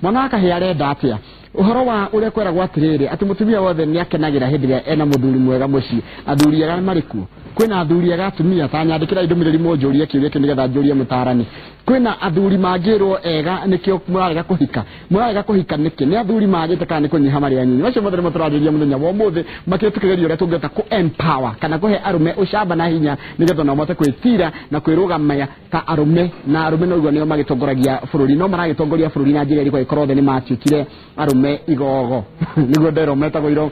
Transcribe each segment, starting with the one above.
Mwana wa kahĩĩ arenda atĩa? Ũhoro wa ũrĩa kweragwo atĩrĩrĩ atĩ mũtumia wothe nĩ akenagĩra hĩndĩ ĩrĩa ena mũthuri mwega mũciĩ. Athuri ega marĩ kuo? Kwĩna athuri ega atumia? Ta nyandĩkĩra ndũmĩrĩri mũnjũrie kĩũria kĩu nĩgetha njũrie mũtarani. Kwĩna athuri mangĩrwo ega nĩkĩo mũrarega kũhika? Mũrarega kũhika nĩkĩ? Nĩ athuri magĩte kana nĩ kũnyiha marĩ anyinyi? Macio mothe nĩmo tũrarĩrĩria mũthenya wa ũmũthĩ, makĩria tũkĩgeria ũrĩa tũngĩhota kũ empower kana kũhe arũme ũcamba na hinya nĩgetha nao mahote kwĩtira na kwĩrũgamia ta arũme. Na arũme no ũguo nĩo magĩtongoragia bũrũri, no maragĩtongoria bũrũri na njĩra ĩrĩkũ angĩkorwo othe nĩ matuĩkire arũme igogo? Nĩguo nderwo metagwo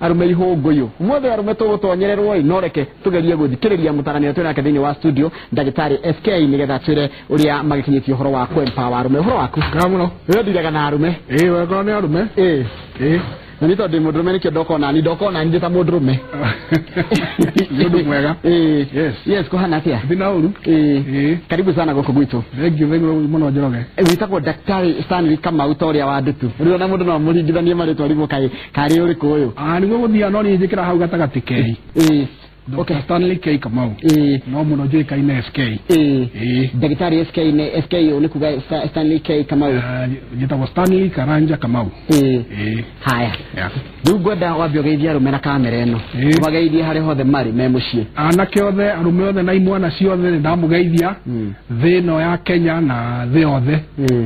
arũme ihũngũyũ. Ũmũthĩ arũme tũgũtonyererwo ĩ, no reke tũgerie gũthikĩrĩria mũtarani ũrĩa twĩ nake thĩinĩ wa studio, ndagĩtarĩ SK, nĩgetha atwĩre ũrĩa magĩkinyĩtie ũhoro wa kũ empower arũme. Ũhoro waku? Nga mũno. Wewe ndiraga na arũme. Ĩĩ, wega nĩ arũme. Ĩĩ. Ĩĩ. Na nĩ tondũ ndĩ mũndũrũme nĩkĩo ndoka onani, ndoka onani ndĩ ta mũndũrũme. Nĩ ũndũ mwega. Ĩĩ. Yes. Yes, kũhana atĩa? Ndina ũru. Ĩĩ. Ĩĩ. Karibu sana gũkũ gwitũ. Thank you, thank you mũno Njoroge. Wĩtagwo Daktari Stanley Kamau ta ũrĩa wa ndutu. Rĩu ona mũndũ no amũringithanie marĩtwa rĩmwe kaĩ karĩ ũrĩkũ ũyũ? Ah, nĩguo gũthiaga no niĩ njĩkĩra hau gatagatĩ K. Ĩĩ. Dr. Okay. Stanley K Kamau. Ĩĩ. No mũno njũĩkaine SK. Ĩĩ. Ĩĩ. Ndagĩtarĩ SK nĩ SK ũyũ nĩ kuga Stanley K Kamau. Ah, njĩtagwo Stanley Karanja Kamau. Ĩĩ. Ĩĩ. Haya. Yeah. Rĩu ngwenda wambe ũgeithie arũme na kamera ĩno. Ĩĩ. Ũmageithie harĩa hothe marĩ me mũciĩ. Anake othe, arũme othe na imwana ciothe nĩ ndamũgeithia thĩ ĩno ya Kenya na thĩ yothe.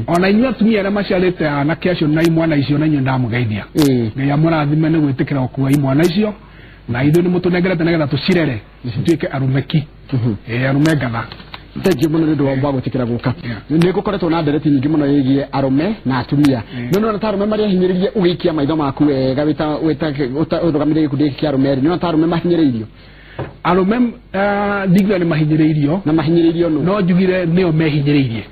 Ona inyuĩ atumia arĩa maciarĩte anake acio na imwana icio na inyuĩ ndamũgeithia. Ĩĩ. Ngai amũrathime nĩ gwĩtĩkĩra gũkua imwana icio na ithuĩ nĩ mũtũnengerete nĩgetha tũcirere cituĩke arũme ki. Ĩĩ, arũme ngatha. Thank you mũno nĩ ũndũ wa gwĩtĩkĩra gũka. Yeah. Nĩ gũkoretwo na ndereti nyingĩ mũno ĩgiĩ arũme na atumia. No nĩ wona ta arũme marĩa hinyĩrĩrie ũgĩikia maitho maku wega wĩta wĩta ũrũgamĩrĩire gĩkundi gĩkĩ kĩa arũme rĩ, nĩ wona ta arũme mahinyĩrĩirio? Arũme ndingiuga nĩ mahinyĩrĩirio. Na mahinyĩrĩirio nũ? No njugire nĩo mehinyĩrĩirie.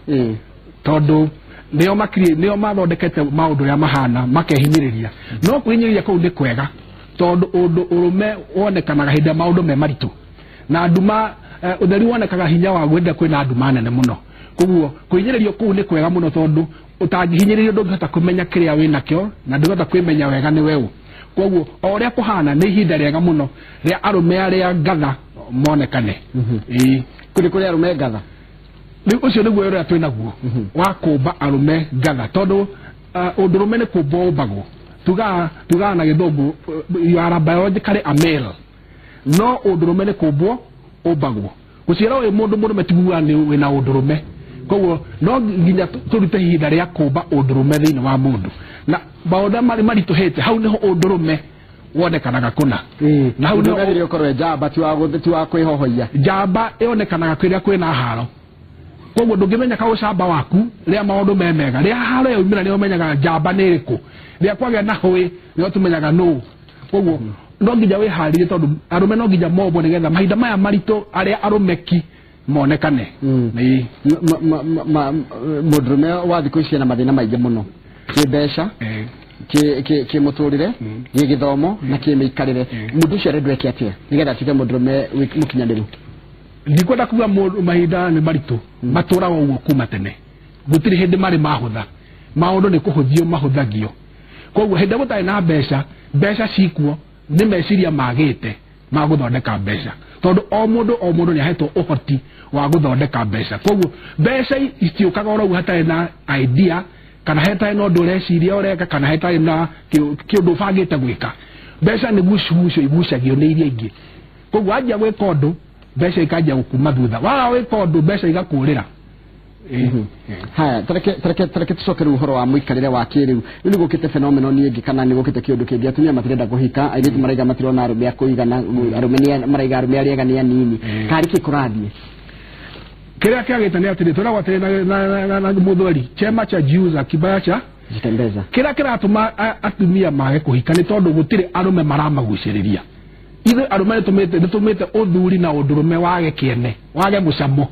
Tondũ nĩo makiri nĩo mathondekete maũndũ ũrĩa mahana makehinyĩrĩria. No kwĩhinyĩrĩria kũu nĩ kwega tondũ ũndũ ũrũme wonekanaga hĩndĩ ĩrĩa maũndũ me maritũ. Na nduma ũtheri wonekaga hinya wa gwenda kwĩna nduma nene mũno. Koguo kwĩhinyĩrĩrio kũu nĩ kwega mũno tondũ ũtangĩhinyĩrĩrio ndũngĩhota kũmenya kĩrĩa wĩnakĩo na ndũngĩhota kwĩmenya wega nĩ weũ. Koguo o ũrĩa kũhana nĩ ihinda rĩega mũno rĩa arũme arĩa ngatha monekane. Ĩĩ. Kũrĩ kũrĩ arũme ngatha? Rĩu ũcio nĩguo ũrĩa twĩnaguo wa kũmba arũme ngatha tondũ ũndũrũme nĩ kũmbwo ũmbagwo. Tugaga na gĩthũngũ you are a biologically a male. No ũndũrũme nĩ kũmbwo ũmbagwo. Gũciarwo wĩ mũndũ mũrũme ti kuga nĩ wĩna ũndũrũme. Koguo no nginya tũrute ihinda rĩa kũmba ũndũrũme thĩinĩ wa mũndũ. Na maũndũ marĩa maritũhĩte hau nĩho ũndũrũme wonekanaga kũna. Na hau nĩho Ũndũrũme ũkorwo njamba ti wa ti wa kwĩhohoia. Njamba ĩonekanaga kũrĩa kwĩna haro. Koguo ndũngĩmenya ka ũcamba waku rĩrĩa maũndũ me mega. Rĩrĩa haro yaumĩra nĩho ũmenyaga njamba nĩ ĩrĩkũ. Rĩrĩa kwagĩa na hũĩ nĩho tũmenyaga nũ. Koguo no nginya wĩharĩrie tondũ arũme no nginya mombwo nĩgetha mahinda maya maritũ arĩa arũme ki monekane. Ĩĩ. Mũndũrũme wa thikũ ici ena mathĩna maingĩ mũno. Kĩmbeca, kĩmũtũrĩre, gĩgĩthomo na kĩmĩikarĩre. Mũndũ ũcio arendwo eke atĩa nĩgetha atuĩke mũndũrũme mũkinyanĩru? Ndikwenda kuga mahinda nĩ maritũ, matũraga ũguo kuma tene. Gũtirĩ hĩndĩ marĩ mahũtha. Maũndũ nĩ kũhũthio mahũthagio. Koguo hĩndĩ ĩrĩa gũtarĩ na mbeca, mbeca cikuo nĩ meciria magĩte ma gũthondeka mbeca. Tondũ o mũndũ o mũndũ nĩ ahetwo ũhoti wa gũthondeka mbeca. Koguo mbeca itiũkaga oro ũguo hatarĩ na idea, kana hatarĩ na ũndũ ũreciria ũreka, kana hatarĩ na kĩũndũ ũbangĩte gwĩka. Mbeca nĩ gucugucio igucagio nĩ iria ingĩ. Koguo wanjia gwĩka ũndũ, mbeca ikanjia gũkuma thutha. Waga gwĩka ũndũ, mbeca igakũrĩra. Haya, tareke tucoke rĩu ũhoro wa mũikarĩre wa kĩrĩu. Rĩu nĩ gũkĩte phenomenon ĩngĩ kana nĩ gũkĩte kĩũndũ kĩngĩ. Atumia matirenda kũhika, airĩtu maraiga matirona arũme a kũigana, arũme nĩ maraiga arũme arĩa ega nĩ anini. Karĩ kĩ kũrathiĩ? Kĩrĩa kĩagĩte nĩ atĩrĩ, twĩragwo atĩrĩ na mũthweri, chema cha jiuza kibaya cha jitembeza. Kĩrĩa kĩratũma atumia mage kũhika nĩ tondũ gũtirĩ arũme maramagucĩrĩria. Ithuĩ arũme nĩtũmĩte ũthuri na ũndũrũme wage kĩene, wage mũcamo.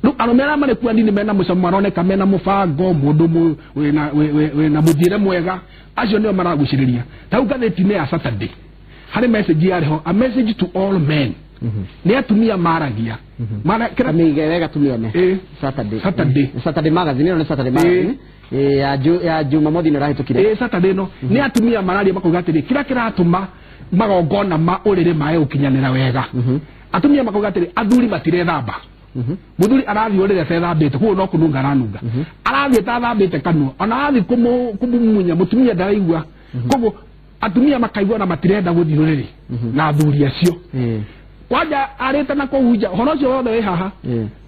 Rĩu arũme arĩa marĩ kuo anini mena mũcamo, maroneka mena mũbango, mũndũ wĩna mũthiĩre mwega, acio nĩo maragucĩrĩria. Ta rĩu ngathĩti-inĩ ya Saturday, harĩ message yarĩ ho, a message to all men. Nĩ atumia maragia. Mara, kĩra- Kamĩige wega tumione. Ĩĩ. Saturday. Saturday. Saturday magazine, ĩno nĩ Saturday magazine. Ĩĩ, ya Jumamothi nĩ ĩrahĩtũkire. Ĩĩ, Saturday ĩno. Nĩ atumia mararia makauga atĩrĩ, kĩrĩa kĩratũma magongona ma ũrĩrĩ mae gũkinyanĩra wega. Atumia makauga atĩrĩ, athuri matirethamba. Muthuri arathi urire tethambite kuo no kununga aranunga. Arathi tathambite kanua ona athi kumumunya mutumia ndaraigua. Koguo atumia makaigua na matirenda guthi ruriri na athuri acio. Kwanja arite na kuu nja horo ucio wothe wi haha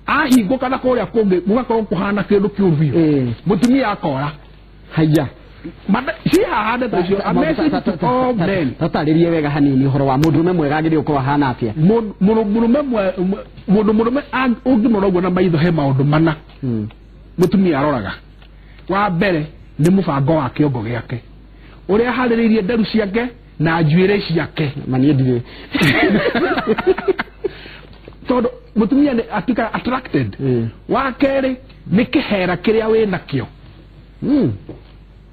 ahinguka na kuria kungi gugakorwo kuhana kindu kiuru biu. Mutumia akora haya. Tatarĩrie wega hanini ũhoro wa mũndũrũme mwega agĩrĩirwo gũkorwo ahana atĩa. Mũndũ mũrũme ũngĩmũrora ũguo na maitho he maũndũ mana mũtumia aroraga. Wa mbere nĩ mũbango wa kĩongo gĩake, ũrĩa aharĩrĩirie nderu ciake na njuĩrĩ ciake. Ma niĩ ndirĩ. Tondũ mũtumia nĩ atuĩkaga attracted. Wa kerĩ nĩ kĩhera kĩrĩa wĩnakĩo.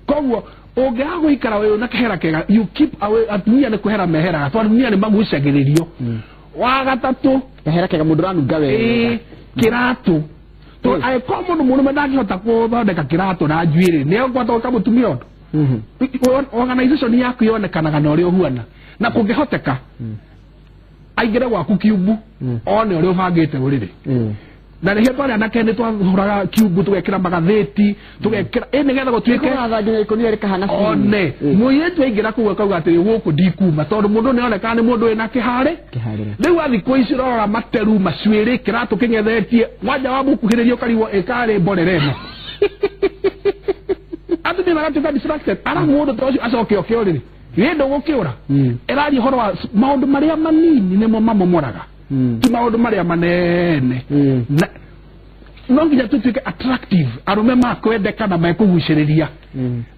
Koguo ũngĩaga gũikara wĩ na kĩhera kĩega, you keep away. Atumia nĩ kwehera meheraga tondũ atumia nĩ magucagĩrĩrio. Wa gatatũ kĩhera kĩega mũndũ ũranunga wega. Kĩratũ. Tondũ angĩkorwo mũndũ mũrũme ndangĩhota gũthondeka kĩratũ na njuĩrĩ nĩ egwata gwĩka mũtumia ũndũ. Organization yaku yonekanaga na ũrĩa ũhuana, na kũngĩhoteka aingĩre gwaku kiumbu one ũrĩa ũbangĩte ũrĩrĩ. Na nĩkĩo twarĩ anake nĩ twahũraga kiumbu tũgekĩra magathĩti tũgekĩra nĩgetha gũtuĩke one mũirĩtu aingĩra kũu akauga atĩrĩ gũkũ ndikuma tondũ mũndũ nĩonekaga nĩ mũndũ wĩna kĩharĩ. Rĩu athikũ ici ũrorora materu macuĩrĩ kĩratũ kĩng'ethetie wanja wamũkuhĩrĩria ũkarigwo ĩkarĩ mborera ĩno. Atumia magatuĩka distracted. Ara mũndũ ta ũcio acoke oke ũrĩrĩ gĩ ndũgũkĩũra. Ĩraria ũhoro wa maũndũ marĩa manini nĩmo mamomoraga, ti maũndũ marĩa manene. No nginya tũtuĩke attractive, arũme makwendeka na mekũgucĩrĩria.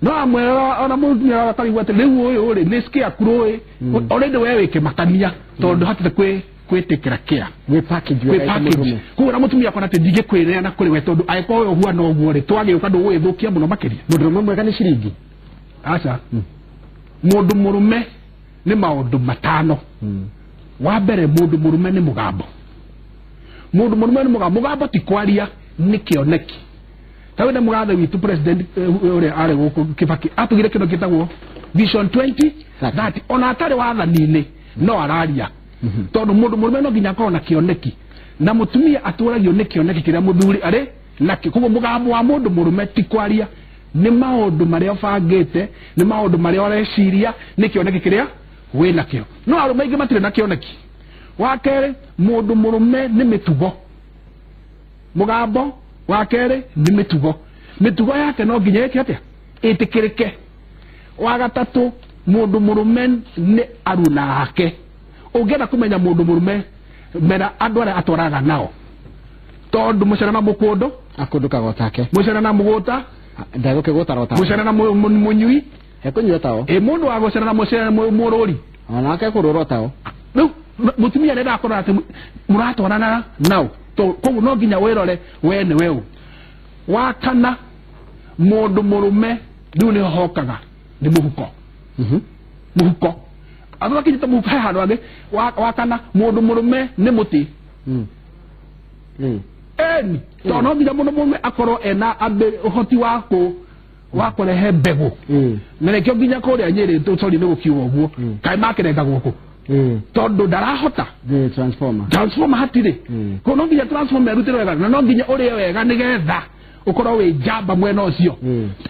No amwe ona mũtumia akarigwo atĩ rĩu ũyũ rĩ nĩ scarecrow ĩ already we wĩ kĩmakania tondũ ndũhotete kwĩtĩkĩra kĩa gwĩ package. Koguo na mũtumia akona atĩ ndingĩkwĩneana kũrĩ we tondũ angĩkorwo we ũhuana ũguo rĩ twagĩũka ndũgũgĩthũkia mũno makĩria. Mũndũrũme mwega nĩ ciringi? Aca. Mũndũ mũrũme nĩ maũndũ matano. Wa mbere mũndũ mũrũme nĩ mũgambo. Mũndũ mũrũme nĩ mũgambo. Mũgambo ti kwaria, nĩ kĩoneki. Ta wĩna mũgathe witũ president ũrĩa arĩ gũkũ Kibaki atugire kĩndũ gĩtagwo Vision 2030. Ona atarĩ wathani-inĩ no araria. Tondũ mũndũ mũrũme no nginya akorwo na kĩoneki, na mũtumia atũragio nĩ kĩoneki kĩrĩa mũthuri arĩ nakĩo. Koguo mũgambo wa mũndũ mũrũme ti kwaria, nĩ maũndũ marĩa ũbangĩte, nĩ maũndũ marĩa ũreciria, nĩ kĩoneki kĩrĩa wĩnakĩo. No arũme aingĩ matirĩ na kĩoneki. Wa kerĩ mũndũ mũrũme nĩ mĩtugo. Mũgambo wa kerĩ nĩ mĩtugo. Mĩtugo yake no nginya ĩke atĩa? Ĩtĩkĩrĩke. Wa gatatũ mũndũ mũrũme nĩ aruna ake. Ũngĩenda kũmenya mũndũ mũrũme mera andũ arĩa atwaraga nao, tondũ mũcere na mũkũndũ akũndũkaga o take, mũcere na mũgũta ndegũkĩgũta o take, mũcere na mũnyui ekũnyua tao, mũndũ wa gũcera na mũcere mũrũri onake ekũrũra o tao. Rĩu mũtumia nĩendaga kũrora atĩ mũratwarana nao, koguo no nginya wĩrore we nĩ we ũ. Wa kana mũndũ mũrũme rĩu nĩho hokaga nĩ mũhuko. Mũhuko andũ akinyĩte mũhuko he handũ hangĩ. Wa kana mũndũ mũrũme nĩ mũtĩ. Eni tondũ no nginya mũndũ mũrũme akorwo ena ũhoti wa kũrehe mbegũ. Na nĩkĩo nginya kũrĩa Nyĩrĩ sorry nĩ gũkiuga ũguo kaĩ makĩrenga gũkũ tondũ ndarahota transformer hatirĩ. Koguo no nginya transformer ĩrutĩrwo wega na no nginya ũrĩe wega nĩgetha ũkorwo wĩ njamba mwena ũcio.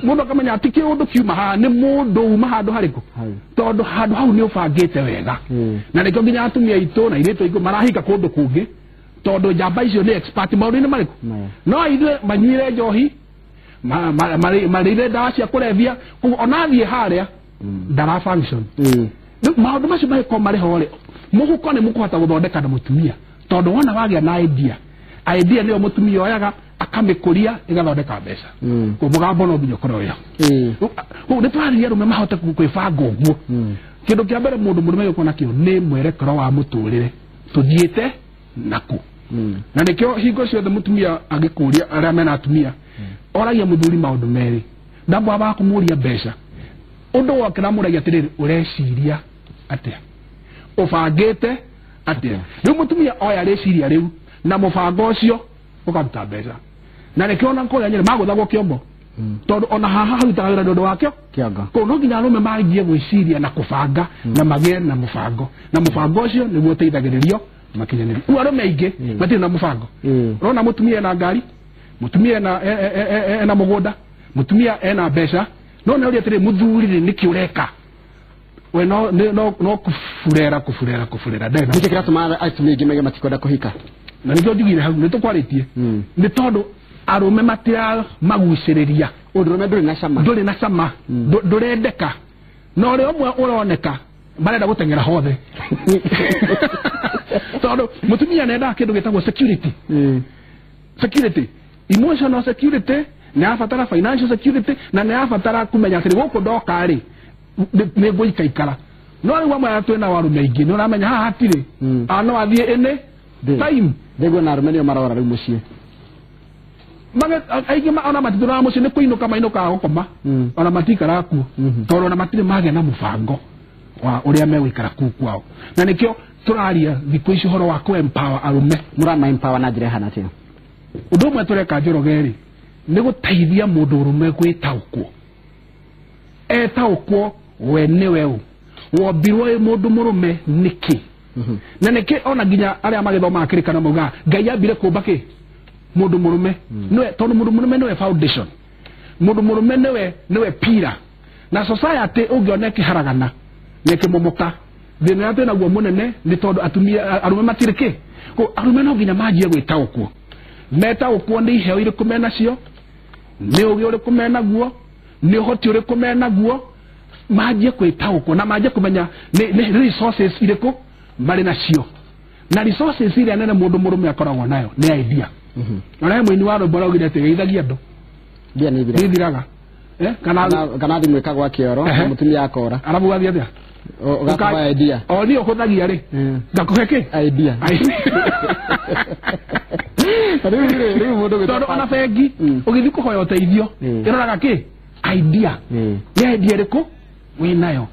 Mũndũ akamenya ti kĩũndũ kiuma haha nĩ mũndũ uma handũ harĩkũ, tondũ handũ hau nĩ ũbangĩte wega. Na nĩkĩo nginya atumia aitũ na airĩtu aingĩ marahika kũndũ kũngĩ tondũ njamba icio nĩ expert maũndũ-inĩ marĩkũ. No ithuĩ manyuire njohi, marĩire ndawa cia kũrebia, koguo ona athiĩ harĩa ndara function. Rĩu maũndũ macio mangĩkorwo marĩ ho rĩ, mũhuko nĩ mũkũhota gũthondeka na mũtumia, tondũ wona wagĩa na idea, idea nĩyo mũtumia oyaga akamĩkũria ĩgathondeka mbeca. Koguo mũgambo no nginya ũkorwo wĩho. Koguo nĩ twarĩria arũme mahote kwĩbanga ũguo. Kĩndũ kĩa mbere mũndũ mũrũme gĩkorwo nakĩo nĩ mwerekero wa mũtũrĩre, tũthiĩte naku. Na nĩkĩo hingo ciothe mũtumia angĩkũria arĩa mena atumia oragia mũthuri maũndũ merĩ, ndamwambaga kũmũria mbeca. Ũndũ woke namũragia atĩrĩrĩ, ũreciria atĩa, ũbangĩte atĩa. Rĩu mũtumia oya rĩciria rĩu na mũbango ũcio ũkaruta mbeca. Na nĩkĩo ona kũrĩa Nyĩrĩ magũthagwo kĩombo, tondũ ona haha harutaga wĩra nĩ ũndũ wakĩo kĩongo. Koguo no nginya arũme manjie gwĩciria na kũbanga na magĩe na mũbango, na mũbango ũcio nĩguo ũteithagĩrĩrio Makinyanĩrie. Rĩu arũme aingĩ matirĩ na mũbango. Ũrona mũtumia ena ngari, mũtumia ena mũgũnda, mũtumia ena mbeca, no nĩ ũria atĩrĩ, mũthuri rĩ, nĩkĩ ũreka? We no no no kũburera kũburera kũburera ndarĩ na Nĩkĩ kĩratũma atumia aingĩ mauge matikwenda kũhika? Na nĩkĩo njugire hau nĩ tũkwarĩtie, nĩ tondũ arũme matiramagucĩrĩria. Ũndũrũme ndũrĩ na cama. Ndũrĩ na cama, ndũrendeka, na ũrĩa ũmwe ũroneka marenda gũteng'era hothe, tondũ mũtumia nĩendaga kĩndũ gĩtagwo security. Security, emotional security, nĩ arabatara financial security, na nĩ arabatara kũmenya atĩrĩ, gũkũ ndoka rĩ, nĩ ngũikaikara. No rĩu amwe arĩa twĩna arũme aingĩ, nĩ ũramenya haha hatirĩ, a no athiĩ ĩnĩ time. Ndĩguo na arũme nĩo marora rĩu mũciĩ. Aingĩ ona matitũraga mũciĩ, nĩ kũinũka mainũkaga gũkoma, ona matikaraga kuo, tondũ ona matirĩ magĩa na mũbango wa ũrĩa megũikara kuu kwao. Na nĩkĩo tũraria thikũ ici ũhoro wa kũ empower arũme. Mũrama empower na njĩra ĩhana atĩa? Ũndũ ũmwe tũreka, Njoroge, rĩ, nĩ gũteithia mũndũ ũrũme gwĩtaũkwo, etaũkwo we nĩwe ũ, wombirwo wĩ mũndũ mũrũme nĩkĩ, na nĩkĩ ona nginya arĩa magĩthomaga kĩrĩkanĩro maugaga Ngai ambire kũmba kĩ mũndũ mũrũme, nĩwe, tondũ mũndũ mũrũme nĩwe foundation, mũndũ mũrũme nĩwe pillar. Na society ũngĩona ĩkĩharagana na ĩkĩmomoka, thĩna ũrĩa twĩnaguo mũnene nĩ tondũ atumia, arũme matirĩ kĩ. Ko arũme no nginya manjie gwĩtaũkwo, metaũkwo nĩ iheo irĩkũ menacio, nĩ ũgĩ ũrĩkũ menaguo, nĩ ũhoti ũrĩkũ menaguo, manjie kwĩtaũkwo na manjie kũmenya nĩ resources irĩkũ marĩ nacio. Na resources iria nene mũndũ mũrũme akoragwo nayo nĩ idea. Na he mũini wa rwĩmbo araugire atĩ geithagia andũ Mbia nĩ ithiraga. Nĩ ithiraga. Kana kana thimũ ĩkagwa kĩoro na mũtumia akora. Arabu gathiĩ atĩa? Ũgakũhe idea. O niĩ ũhũthagia rĩ, ngakũhe kĩ? Idea. Rĩu rĩ, rĩu mũndũ gwĩtwo Tondũ ona bengi ũgĩthiĩ kũhoya ũteithio, ĩroraga kĩ? Idea. Nĩ idea ĩrĩkũ wĩnayo?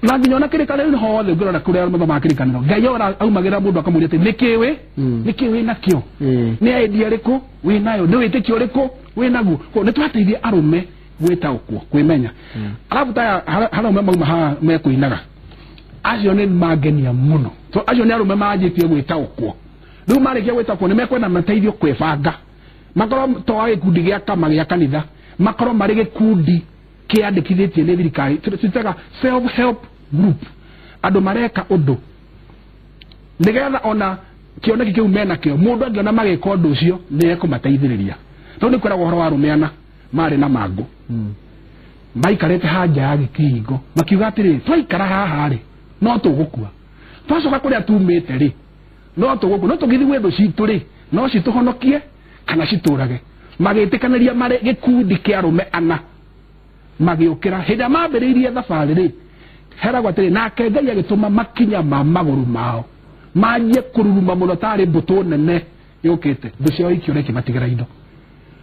Na nginya ona kĩrĩkanĩro hothe ũngĩrora kũrĩa mathomaga kĩrĩkanĩro, Ngai ora aumagĩra mũndũ akamũria atĩ nĩkĩ wĩ nĩkĩ wĩ nakĩo, nĩ idea ĩrĩkũ wĩ nayo, nĩ wĩtĩkio ũrĩkũ wĩ naguo. Koguo nĩ tũrateithia arũme gwĩtaũkwo, kwĩmenya. Arabu taya haraume mauma haha mekũinaga, acio nĩ mangenia mũno. So acio nĩ arũme manjĩtie gwĩtaũkwo. Rĩu marĩkia gwĩtaũkwo, nĩ mekwenda mateithio kwĩbanga, makorwo to a gĩkundi gĩa kama gĩa kanitha, makorwo marĩ gĩkundi kĩandĩkithĩtie nĩ thirikari, twĩtaga self help group, andũ mareka ũndũ nĩgetha ona kĩoneki kĩu menakĩo, mũndũ angĩona magĩka ũndũ ũcio nĩ ekũmateithĩrĩria. Tondũ nĩ kwĩragwo ũhoro wa arũme ana marĩ na mangũ, maikarĩte hanja ya gĩkĩhingo, makiuga atĩrĩ, twaikara haha rĩ, no tũgũkua, twacoka kũrĩa tumĩte rĩ, no tũgũkua, no tũgĩthiĩ gwĩ thũ citũ rĩ, no citũhonokie kana citũrage. Magĩtĩkanĩria marĩ gĩkundi kĩa arũme ana, magĩũkĩra. Hĩndĩ ĩrĩa mambĩrĩirie thabarĩ rĩ, heragwo atĩrĩ, nake Ngai agĩtũma makinya ma magũrũ mao manjie kũruruma mũno tarĩ mbũtũ nene yũkĩte, thũ ciao ikĩũra ikĩmatigĩra indo.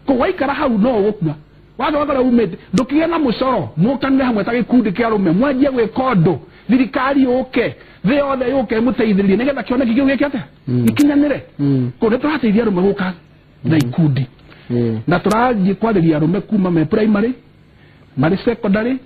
Koguo waikara hau no ũgũkua, wathoga kũrĩa umĩte. Ndũkĩgĩe na mũcoro, mũkanĩre hamwe ta gĩkundi kĩa arũme, mwanjie gwĩka ũndũ, thirikari yũke, thĩ yothe yũke ĩmũteithĩrĩrie, nĩgetha kĩoneki kĩu gĩke atĩa? Gĩkinyanĩre. Koguo nĩ tũrateithia arũme gũka na ikundi, na tũrathiĩ kwarĩria arũme kuma me primary, marĩ secondary,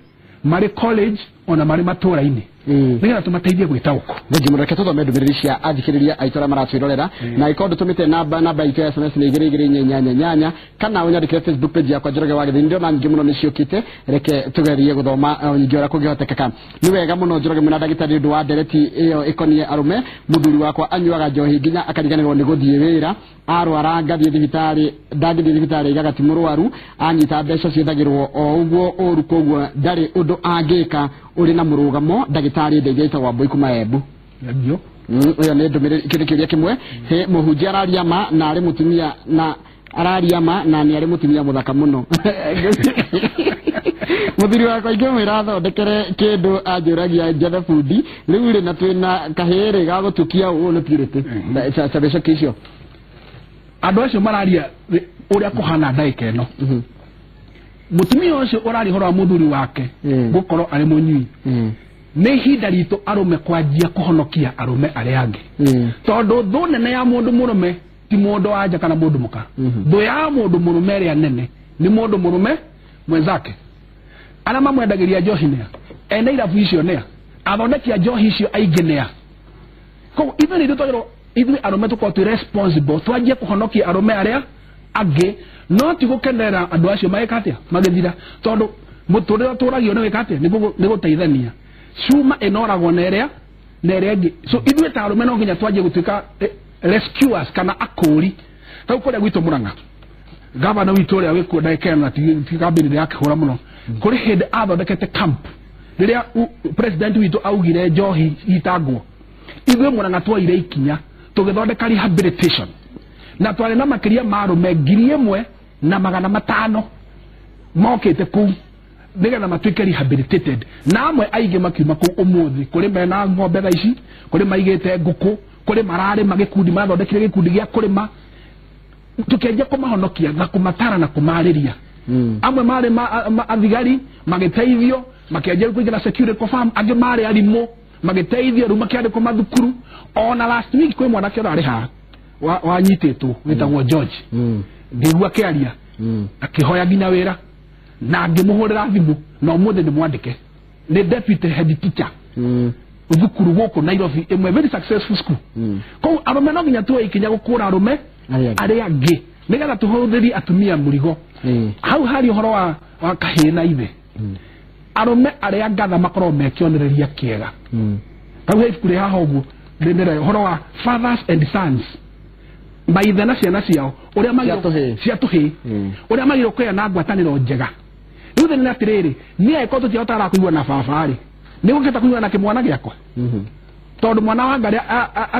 marĩ college, ona marĩ matũra-inĩ, nĩgetha tũmateithie gwĩtaũkwo. Thengi mũno. Reke tũthome ndũmĩrĩri cia athikĩrĩria aitũ arĩa maratwĩrorera, na ĩkorwo ndũtũmĩte namba itũ ya SMS nĩ 22488, kana ũnyandĩkĩre Facebook page yakwa, Njoroge wa Gĩthĩni. Ndĩrona nyingĩ mũno nĩ ciũkĩte, reke tũgerie gũthoma nyingĩ ũrĩa kũngĩhotekeka. Nĩ wega mũno, Njoroge mwena ndagĩtarĩ, ũndũ wa ndereti ĩyo ĩkoniĩ arũme. Mũthuri wakwa anyuaga njohi nginya akariganĩrwo nĩ gũthiĩ wĩra. Arwara ngathiĩ thibitarĩ, ndangĩthiĩ thibitarĩ, aigaga ti mũrwaru. Anyita mbeca ciĩthagĩrwo o ũguo ũru, koguo ndarĩ ũndũ angĩka ũrĩ na mũrũgamo. Ndagĩtarĩ ndeithia. Ĩtagwo Wambũi kuma Embu. Thengiũ. Ĩyo nĩ ndũmĩrĩri. Kĩndũ kĩũria kĩmwe he mũhunjia araria ma na arĩ mũtumia, na araria ma na nĩ arĩ mũtumia mũthaka mũno. Mũthuri wakwa ingĩmwĩra athondekere kĩndũ, anjũragia njethe bundi. Rĩu rĩ, na twĩna kahĩrĩ ga gũtukia ũũ nĩ Purity cabecoki icio. Andũ acio mararia ũrĩa kũhana ndagĩka ĩno. Mũtumia ũcio ũraria ũhoro wa mũthuri wake gũkorwo arĩ mũnyui, nĩ ihinda ritũ arũme kwanjia kũhonokia arũme arĩa angĩ, tondũ thũ nene ya mũndũ mũrũme ti mũndũ wa nja kana mũndũ mũka. Thũ ya mũndũ mũrũme ĩrĩa nene nĩ mũndũ mũrũme mwenzake. Arĩa mamwendagĩria njohi nĩa? Ene irabu icio nĩa? Athondeki a njohi icio aingĩ nĩa? Koguo ithuĩ nĩ ithuĩ twagĩrĩirwo Ithuĩ arũme tũkorwo twĩ responsible, twanjie kũhonokia arũme arĩa angĩ, no ti gũkenera andũ acio magĩka atĩa, magĩthira, tondũ mũtũrĩre ũtũragio nĩ gwĩka atĩa, nĩ gũteithania. Cuma ĩnoragwo na ĩrĩa na ĩrĩa ĩngĩ. So ithuĩ ta arũme no nginya twanjie gũtuĩka rescuers kana akũri. Rĩu kũrĩa gwitũ Murang'a, gavana witũ ũrĩa wĩkuo ndagĩka ĩno na ti kambĩni ndĩrakĩhũra mũno, kũrĩ hĩndĩ athondekete camp rĩrĩa president witũ augire njohi itangwo. Ithuĩ Murang'a twoire ikinya tũgĩthondeka rehabilitation, na twarĩ na makĩria ma arũme 1500 mokĩte kũu nĩgetha matuĩke rehabilitated, na amwe aingĩ makiuma kũu ũmũthĩ. Kũrĩ mena ng'ombe thaa ici, kũrĩ maigĩte ngũkũ, kũrĩ mararĩma gĩkundi, marathondekire gĩkundi gĩa kũrĩma. Tũkĩanjia kũmahonokia na kũmatara na kũmarĩria. Amwe marĩ athigari magĩteithio, makĩanjia kũingĩra security farm, angĩ marĩ arimũ magĩteithio, rĩu makĩandĩkwo mathukuru. Ona last week kwĩ mwanake ũrarĩ haha wanyitĩtwo wĩtagwo George, ngĩigua akĩaria, akĩhoya nginya wĩra, na ngĩmũhũrĩra thimũ na ũmũthĩ ndĩmwandĩke, nĩ deputy head teacher thukuru gũkũ Nairobi, ĩmwe very successful school. Koguo arũme no nginya tuoe ikinya gũkũra arũme arĩa angĩ nĩgetha tũhũthĩrie atumia mũrigo. Hau hari ũhoro wa kahĩĩ na ithe, arũme arĩa ngatha makorwo me kĩonereria kĩega. Rĩu he ibuku rĩ haha ũguo rĩnĩre ũhoro wa fathers and sons, maithe na ciana ciao, ũrĩa cia tũhĩĩ, ũrĩa magĩrĩirwo kũgĩa na ngwatanĩro njega. Rĩu thĩna nĩ atĩrĩrĩ, niĩ angĩkorwo tũtihotaga kũigua na baba rĩ, nĩ gũkĩhota kũigua na kĩmwana gĩakwa, tondũ mwana wa ngarĩ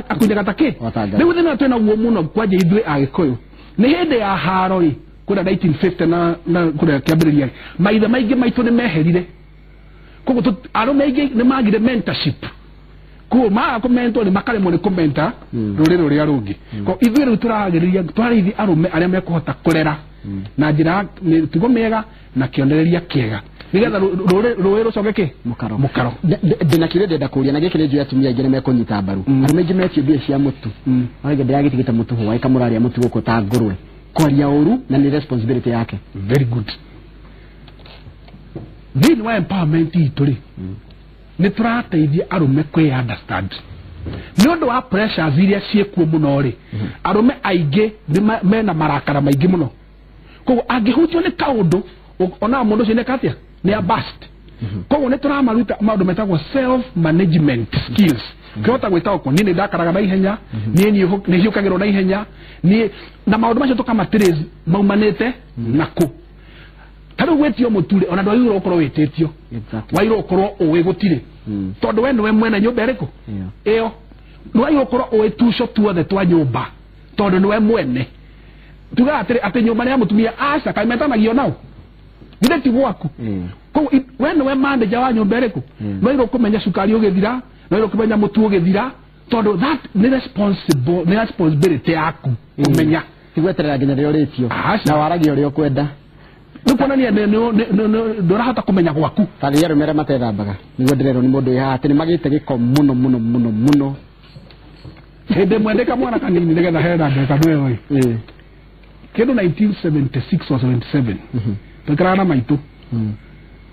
akunyaga ta kĩ. Rĩu thĩna twĩ naguo mũno kwanja ithuĩ Agĩkũyũ nĩ hĩndĩ ya haro rĩ, kũrĩa 1950 na kũrĩa kĩambĩrĩria, maithe maingĩ maitũ nĩ meherire. Koguo arũme aingĩ nĩ magire mentorship, koguo maga kũmentwo nĩ makaremwo nĩ kũmenta rũrĩrĩ rũrĩa rũngĩ. Koguo ithuĩ rĩu tũragĩrĩria twarĩithi arũme arĩa mekũhota kũrera na njĩra ya mĩtugo mĩega na kĩonereria kĩega, nĩgetha rũĩ rũcoke kĩ mũkaro. Ndĩna kĩũria ndĩrenda kũria, na gĩkĩ nĩ njũĩ atumia aingĩ nĩ mekũnyita mbaru. Arũme aingĩ metio mbia cia mũtu, marauga ndĩragĩtigĩte mũtu hwaĩ kamũrarĩa mũtu gũkũ ta ngũrwe, kwaria ũru, na nĩ responsibility yake. Very good. Thĩinĩ wa empowerment itũ rĩ, nĩ tũrateithia arũme kwĩ understand nĩ ũndũ wa pressures iria ciĩkuo mũno rĩ. Arũme aingĩ mena marakara maingĩ mũno, koguo angĩhutio nĩ kaũndũ ona mũndũ ũcio nĩeka atĩa, nĩ a bust. Koguo nĩ tũramaruta maũndũ metagwo self management skills, kĩhota gwĩtaũkwo niĩ nĩ ndakaraga na ihenya, niĩ nĩ hiũkagĩrwo na ihenya, niĩ na maũndũ macio tũkamatrace maumanĩte nakũ. Ta rĩu gwĩtio mũtu rĩ, ona ndwagĩrĩirwo gũkorwo wĩtĩtio, wagĩrĩirwo gũkorwo ũĩ gũtirĩ, tondũ we nĩwe mwene nyũmba ĩrĩkũ ĩyo, nĩwagĩrĩirwo gũkorwo ũĩ tuco tuothe twa nyũmba tondũ nĩwe mwene. Tugaga atĩrĩ atĩ nyũmba nĩ ya mũtumia, aca, kaĩ metanagio nao, githĩ ti gwaku? Koguo we nĩwe manager wa nyũmba ĩrĩkũ, nĩwagĩrĩirwo kũmenya cukari ũgĩthira, nĩwagĩrĩirwo kũmenya mũtu ũgĩthira, tondũ that nĩ responsible, nĩ responsibility yaku kũmenya. Ti gweterera nginya rĩrĩa ũrĩtio na waragia ũrĩa ũkwenda. Nĩ kuonania ndũrahota kũmenya gwaku. Tarĩria arũme arĩa matethambaga, nĩguo ndĩrerwo nĩ mũndũ wĩ haha atĩ nĩ magĩte gĩko mũno mũno mũno mũno. Hĩndĩ ĩmwe ndĩ kamwana kanini nĩgetha hena ngerekano ĩyo ĩ, kĩndũ 1976 or 77, twaikaraga na maitũ.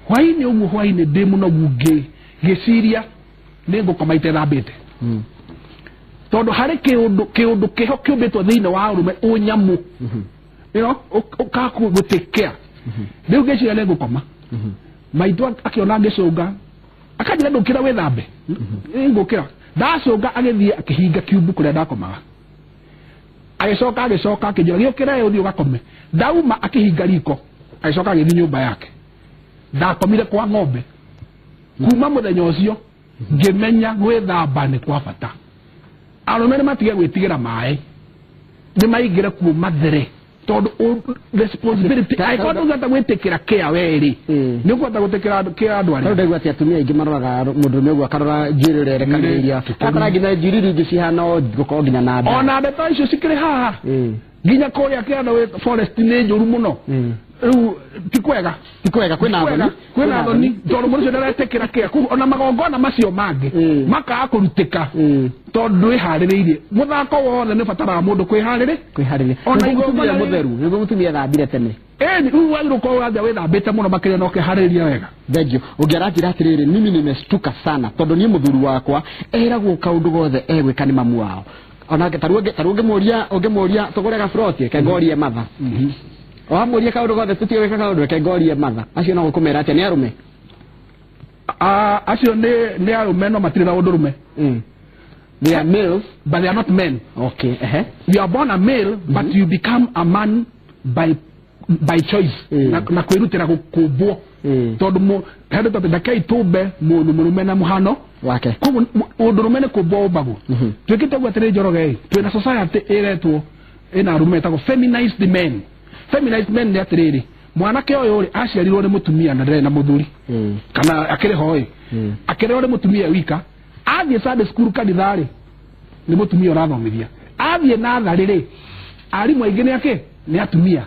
Hwainĩ ũguo, hwainĩ ndĩ mũnogu ngĩciria nĩ ngũkoma itethambĩte, tondũ harĩ kĩũndũ kĩho kĩũmbĩtwo thĩinĩ wa ũrũme ũnyamũ, ũkagũtĩkĩa. Rĩu ngĩciria nĩ ngũkoma, maitũ akĩona ngĩcũnga akanjĩra ndũkĩra wĩthambe, ngũkĩra. Ndacũnga agĩthiĩ akĩhinga kiumbu kũrĩa ndakomaga, agĩcoka akĩnjĩra gĩũkĩre ũthiĩ ũgakome. Ndauma akĩhinga riko, agĩcoka agĩthiĩ nyũmba yake. Ndakomire kwa ng'ombe. Kuma mũthenya ũcio ngĩmenya gwĩthamba nĩ kwa bata. Arũme nĩ matige gwĩtigĩra maĩ, nĩ maingĩre kuo mathere, tondũ responsibility angĩkorwo ndũngĩhota gwĩtĩkĩra kĩa we rĩ, nĩ ũkũhota gwĩtĩkĩra kĩa andũ arĩa. Tondũ ndaigua atĩ atumia aingĩ maroraga mũndũrũme ũguo akarora njuĩrĩ ĩrĩa ĩrekanĩrĩirio, akora nginya njuĩrĩ iria ingĩ cihana gũkorwo nginya na nda. Ona ndeto icio cikĩrĩ haha nginya kũrĩa kĩanda forest nĩ njũru mũno. Rĩu ti kwega, ti kwega, kwĩna thoni, kwĩna thoni, tondũ mũndũ ũcio ndaretĩkĩra kĩa. Koguo ona magongona macio mangĩ makaga kũrutĩka tondũ ndwĩharĩrĩirie. Mũthako wothe nĩ ũbataraga mũndũ kwĩharĩrĩria. Ona igongona mũtheru nĩguo mũtumia ethambire tene. Ĩni rĩu wagĩrĩirwo gũkorwo wambia wĩthambĩte mũno makĩria na ũkeharĩrĩria wega. Thank you. Ũngĩ aranjĩra atĩrĩrĩ, mimi nimeshtuka sana tondũ niĩ mũthuri wakwa eragwo kaũndũ gothe egwĩka nĩ mamu wao. Ona taru ũngĩmũria tũgũre gaburoti ke ngorie matha. Wamũria kaũndũ gothe tũtige gwĩka kaũndũ ke ngorie matha. Acio no gũkũmera atĩa nĩ arũme? Acio nĩ arũme no matirĩ na ũndũrũme. They are males but they are not men. Okay. You are born a male but you become a man by choice. Na kwĩrutĩra gũkũmbwo. Tondũ handũ ta ndakei tũmbe mũndũ mũrũme na mũhano wake. Koguo ũndũrũme nĩ kũmbwo ũmbagwo. Twĩkĩte ũguo atĩrĩ Njoroge, twĩna society ĩretwo ĩna arũme ĩtagwo feminized men. Feminized men nĩ atĩrĩrĩ, mwanake ũyũ rĩ aciarirwo nĩ mũtumia na ndarĩ na mũthuri. Kana akĩrĩ ho ĩ. Akĩrerwo nĩ mũtumia wika. Athiĩ Sunday school kanitha rĩ nĩ mũtumia ũrathomithia. Athiĩ natharĩ rĩ arimũ aingĩ nĩ akĩ nĩ atumia.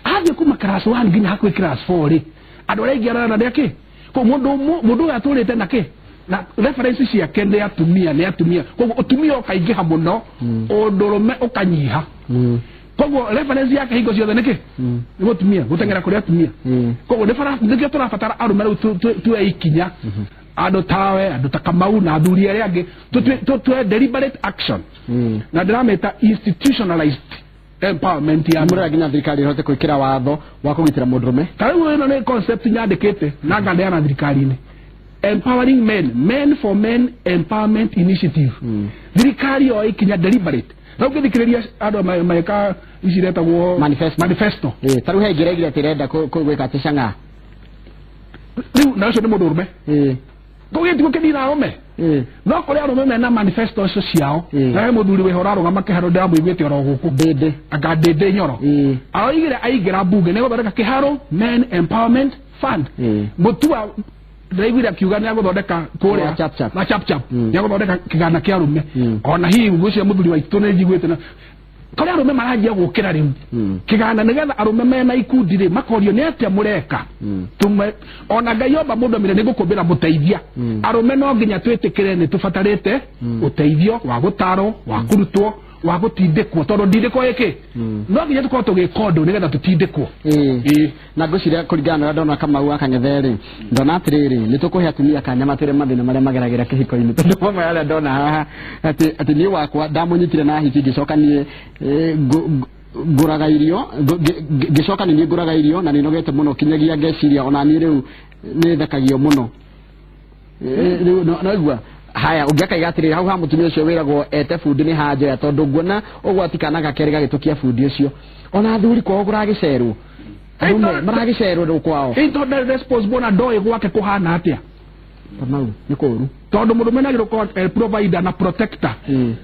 Athiĩ kuma class 1 nginya hakuhĩ class 4 rĩ andũ arĩa aingĩ ararana nĩ akĩ. Koguo mũndũ ũyũ atũrĩte na kĩ na reference ciake nĩ atumia nĩ atumia. Koguo ũtumia ũkaingĩha mũno ũndũrũme ũkanyiha. Koguo reference yake hingo ciothe nĩ kĩ nĩ mũtumia gũteng'era kũrĩ atumia. Koguo nĩkĩo tũrabatara arũme rĩu tuoe ikinya andũ tawe andũ ta Kamau na athuri arĩa angĩ tuoe deliberate action. Na ndĩramĩta institutionalized empowerment ya mũrĩa nginya thirikari ĩhote gwĩkĩra watho wa kũgitĩra mũndũrũme. Ta rĩu ĩno nĩ concept nyandĩkĩte na nganeana thirikari-inĩ. Empowering men, men for men empowerment initiative. Thirikari yoe ikinya deliberate. Rĩu ũngĩthikĩrĩria andũ meka ici iretagwo manifesto. Ta rĩu he ĩngĩ ĩraigire atĩ ĩrenda gwĩka atĩ cang'aa. Rĩu na ũcio nĩ mũndũrũme. Koguo gĩtigũ kĩnina arũme. No kũrĩ arũme mena manifesto icio ciao. Na he mũthuri wĩho ũrarũgama kĩharo ndĩramũiguĩte oro gũkũ. Ndĩndĩ. Anga Ndĩndĩ Nyoro. Aroigire aingĩra mbunge nĩ gũthondeka Kĩharo Men Empowerment Fund. Mũtua ndĩraiguire akiuga nĩ agũthondeka kũrĩa na chap chap. Nĩ agũthondeka kĩgana kĩa arũme. Ona hihi ũcio mũthuri waitũ nĩ njiguĩte na kũrĩ arũme maranjia gũkĩra rĩu. Kĩgana nĩgetha arũme mena ikundi rĩ makorio nĩ atĩa mũreka. Tume ona Ngai omba mũndũ amire nĩ ngũkũmbĩra mũteithia. Arũme no nginya twĩtĩkĩre nĩ tũbatarĩte ũteithio wa gũtarwo, wa kũrutwo, wa gũtindĩkwo tondũ ndindĩko ĩkĩ no nginya tũkorwo tũgĩka ũndũ nĩgetha tũtindĩkwo. Na ngwĩciria kũringana na ũrĩa ndona Kamau akang'ethe rĩ ndona atĩrĩrĩ nĩ tũkũhe atumia kanya matwĩre mathĩna marĩa mageragĩra kĩhiko-inĩ tondũ mamwe arĩa ndona haha atĩ niĩ wakwa ndamũnyitire na hiki ngĩcoka niĩ ngũraga irio ngĩcoka nĩ niĩ ngũraga irio na nĩnogete mũno kinyagia ngeciria ona niĩ rĩu nĩ thekagio mũno. Rĩu no igua haya ũngĩakaiga atĩrĩrĩ hau ha mũtumia ũcio wĩragwo ete bundi nĩ hanjoya tondũ nguona ũgwati kana gakerĩ gagĩtũkia bundi ũcio. Ona athuri kwao kũragĩcerwo arũme maragĩcerwo rĩu kwao. Ĩ tondũ ndarĩ responsible na ndoĩ gwake kũhana atĩa. Kamau nĩ kũũru tondũ mũndũrũme nĩagĩrĩirwo gũkorwo provider na protector.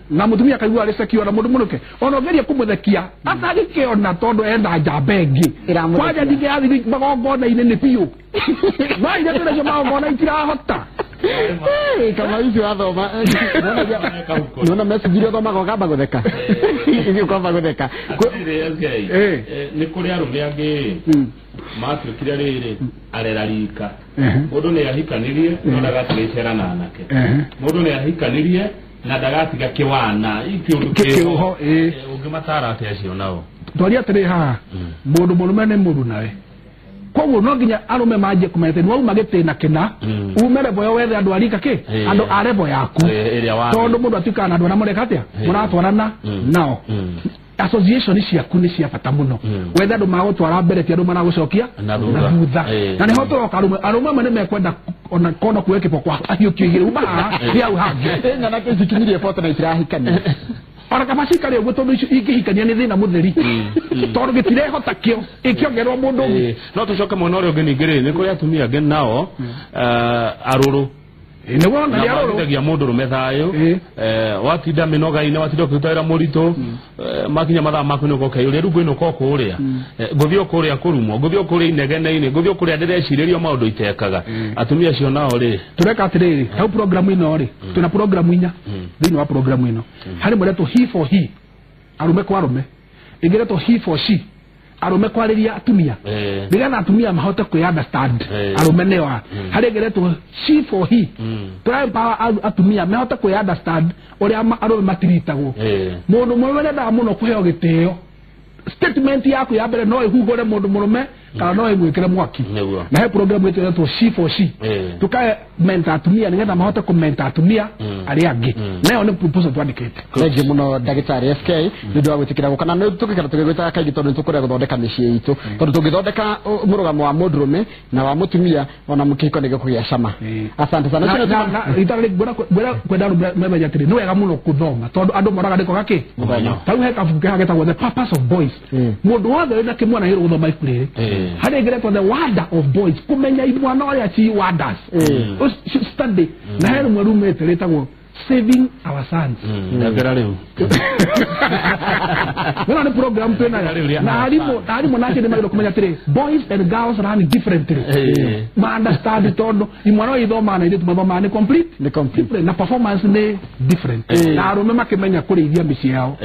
Na mũtumia akaigua arĩ secure na mũndũ mũrũke ona ũgerie kũmũthekia atangĩkĩona tondũ enda njamba ĩngĩ. Kwanja ndingĩrathiĩ magongona-inĩ nĩ biũ. No iria twĩnacio magongona itirahota. Kama icio wathoma nona message iria ũthomaga ũkamba gũtheka. Ithuĩ ũkamba gũtheka. Nĩ kũrĩ arũme angĩ matuĩkire rĩrĩ arera rika. Mũndũ nĩ ahikanirie no ndagatigĩcera na anake. Mũndũ nĩ ahikanirie na ndagatiga kĩwana kĩũndũ kĩho. Ũngĩmatara atĩa acio nao? Twaria atĩrĩ haha mũndũ mũrũme nĩ mũru nawe. Koguo no nginya arũme manjie kũmenya atĩ nĩwauma gĩtĩna kĩna ume level ĩyo wethe andũ a rika kĩ andũ a level yaku tondũ mũndũ atuĩkaga na andũ arĩa mũreka atĩa mũratwarana nao. Association ciaku nĩ cia bata mũno. Wethe andũ magũtwara mbere ti andũ maragũcokia na thutha. Na nĩho tũroka arũme arũme amwe nĩ mekwenda ona kono kuoya kĩboko ahiũkio igĩrĩ uma haha nĩ hau hangĩ. Nyanake ici ikinyirie boto na itirahikania. Ona kaba cikare ũguo tondũ icio ingĩhikania nĩ thĩna mũtheri tondũ gĩtirehota kĩo ĩkĩongererwo mũndũ ũngĩ. No tũcoke mwena ũrĩa ũngĩ ningĩ rĩ nĩ kũrĩ atumia angĩ nao arũrũ nĩwona nĩ arũrũ mahithagia mũndũrũme thayũ watinda mĩnoga-inĩ watinda ũkĩruta wĩra mũritũ makinya mathaa ma kũinũka ũkeyũria rĩu ngũinũka o kũrĩa ngũthiĩ o kũrĩa kũrumwo ngũthiĩ o kũrĩa inegene-inĩ ngũthiĩ o kũrĩa ndĩrecirĩrio maũndũ itekaga. Atumia acio nao rĩ tũreka atĩrĩrĩ hau programu ĩno rĩ twĩna programu inya thĩinĩ wa programu ĩno harĩ ĩmwe ĩretwo he for he arũme kwa arũme ĩngĩ ĩretwo he for she arũme kwarĩria atumia nĩgetha atumia mahote kwĩ understand arũme nĩo a. Harĩ ĩngĩ ĩretwo she for he tũra empower atumia mahote kwĩ understand ũrĩa arũme matiritagwo. Mũndũ mũrũme nĩendaga mũno kũheo gĩtĩo. Statement yaku ya mbere no ĩhuhũre mũndũ mũrũme kana no ĩmwĩkĩre mwaki. Nĩguo. Na he program ĩtĩtwo C4C. Tukae menta atumia nĩgetha mahote kũmenta atumia arĩa angĩ. Nayo nĩ proposal twandĩkĩte. Thengiũ mũno ndagĩtarĩ SK nĩ ũndũ wa gwĩtĩkĩra gũka na nĩ tũgĩikara tũgĩgwĩtaga kaingĩ tondũ nĩ tũkũrĩa gũthondeka mĩciĩ itũ tondũ tũngĩthondeka mũrũgamo wa mũndũrũme na wa mũtumia ona kĩhiko nĩ gĩkũgĩa cama. Asante sana. Kwenda andũ menye atĩrĩ nĩ wega mũno gũthoma tondũ andũ moraga nĩ kwaga kĩ tarĩu he kabuku keha getagwo The Purpose of Boys. Mũndũ wothe wĩna kĩmwana agĩrĩirwo gũthoma ibuku rĩrĩ. Harĩ ĩngĩ ĩretwo The Wonder of Boys, kũmenya imwana ũrĩa ci wonders study. Na he rĩmwe rumĩte rĩtagwo Saving Our Sons. Ndengera rĩu. Ĩno nĩ program twĩnayo na arimũ nake nĩ magĩrĩirwo kũmenya atĩrĩ boys and girls run differently. Ma understand tondũ imwana ũyũ ithomaga na airĩtu mathomaga nĩ complete different na performance nĩ different. Na arũme makĩmenya kũrĩithia mĩciĩ yao.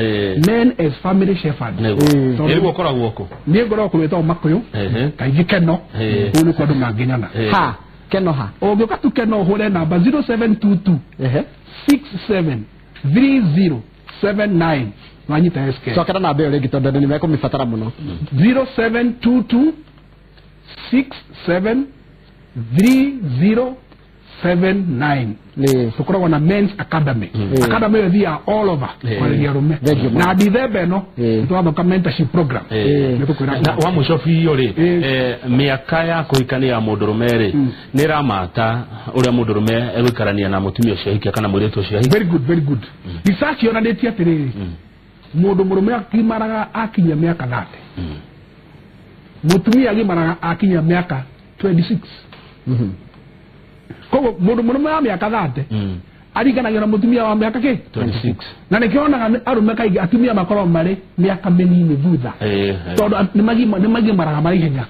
Men as family shepherd. Rĩu ũkoragwo kũ? Niĩ ngoragwo kũrĩa gwĩtagwo Makũyũ, kaingĩ Keno, kũu nĩkuo andũ mangĩnyona. Ha, Keno ha. Ũngĩũka tu Keno ũhũre namba 0722 673079 wanyita SK. Cokera namba ĩyo rĩngĩ tondũ andũ nĩ mekũmĩbatara mũno. 0722 673079. Tũkoragwo na Men's Academy. Academy ĩyo ĩthiaga all over kwarĩria arũme. Na Dithemba ĩno nĩtũrathoka mentorship program. Na wa mũico biũ rĩ, mĩaka ya kũhikania ya mũndũrũme rĩ nĩ ĩramata ũrĩa mũndũrũme egũikarania na mũtumia ũcio ahikia kana mũirĩtu ũcio ahikia? Very good, very good. Research yonanĩtie atĩrĩrĩ, mũndũ mũrũme agimaraga akinyia mĩaka 30, mũtumia agimaraga akinyia mĩaka 26. Koguo mũndũ mũrũme wa mĩaka 30 aringanagia na mũtumia wa mĩaka kĩ 26. Na nĩkĩonaga arũme kaingĩ atumia makoragwo marĩ mĩaka mĩnini thutha tondũ nĩ magimaraga marĩ ihenya.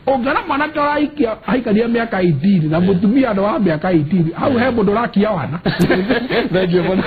Ũngĩona mwanake ũraikia aikaria mĩaka 18 na mũtumia nĩ wa mĩaka 18, hau he mũndũ ũrakia wana. Thengiũ mũno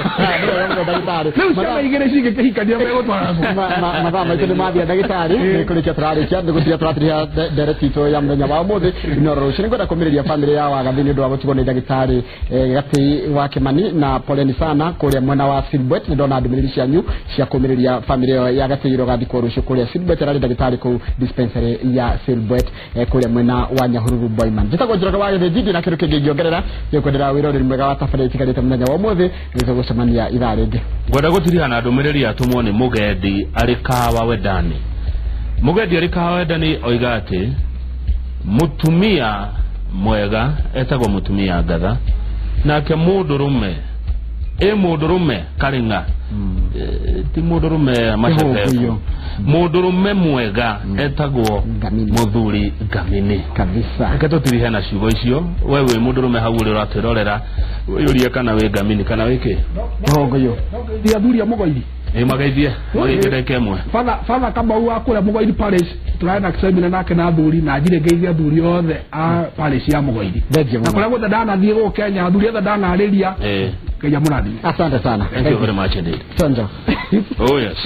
ndagĩtarĩ. Rĩu ciana igĩrĩ cingĩkĩhikania megũtwarana. Mathaa maitũ nĩ mathiĩ ndagĩtarĩ, nĩ kũrĩkia tũrarĩkia, nĩ gũtiga tũratiria ndereti itũ ya mũthenya wa ũmũthĩ. No rũciũ nĩngwenda kũmĩrĩria bamĩrĩ ya Wagathi nĩ ũndũ wa gũtigwo nĩ ndagĩtarĩ Gatĩi wa Kĩmani, na poleni sana kũrĩa mwena wa Silbwet. Nĩ ndona ndũmĩrĩri cianyu cia kũmĩrĩria bamĩrĩ ĩyo ya Gatĩi ĩrogathikwo rũciũ kũrĩa Silbwet. Ararĩ ndagĩtarĩ kũu dispensary ya Silbwet kũrĩa mwena wa Nyahururu Boyman. Njĩtagwo Njoroge wa Gĩthĩnji, ndĩ na kĩndũ kĩngĩ ingĩongerera. Nĩngwendera wĩra ũrĩ mwega wa tabarĩra itigarĩte mũthenya wa ũmũthĩ. Nĩtũgũcemania ithaa rĩngĩ. Ngwenda gũtiriha na ndũmĩrĩri yatũmwo nĩ Mũgendi arĩ Kahawa Wendani. Mũgendi arĩ Kahawa Wendani oiga atĩ mũtumia mwega etagwo mũtumia ngatha, nake mũndũrũme ĩ mũndũrũme karĩng'a, ti mũndũrũme macebebu, mũndũrũme mwega etagwo mũthuri ngamini. Kabisa. Reke tũtirihe na ciugo icio. We wĩ mũndũrũme hau ũrĩ ũratwĩrorera, wĩyũrie kana wĩ ngamini kana wĩ kĩ? Kĩhũngũyũ. Athuri a Mũgoiri. Ĩ magaithie ndagĩka ĩmwe. Father Kamau wa kũrĩa Mũgoiri Parish tũrarĩ na seminar nake na athuri, na njire ngeithie athuri othe a parish ya Mũgoiri. Thengiũ Na mũno. kũrĩa guothe ndanathiĩ gũkũ Kenya, athuri othe ndanarĩria, Ngai amũrathime. Asante sana. Thank you very much indeed. Chonjo. Oh yes.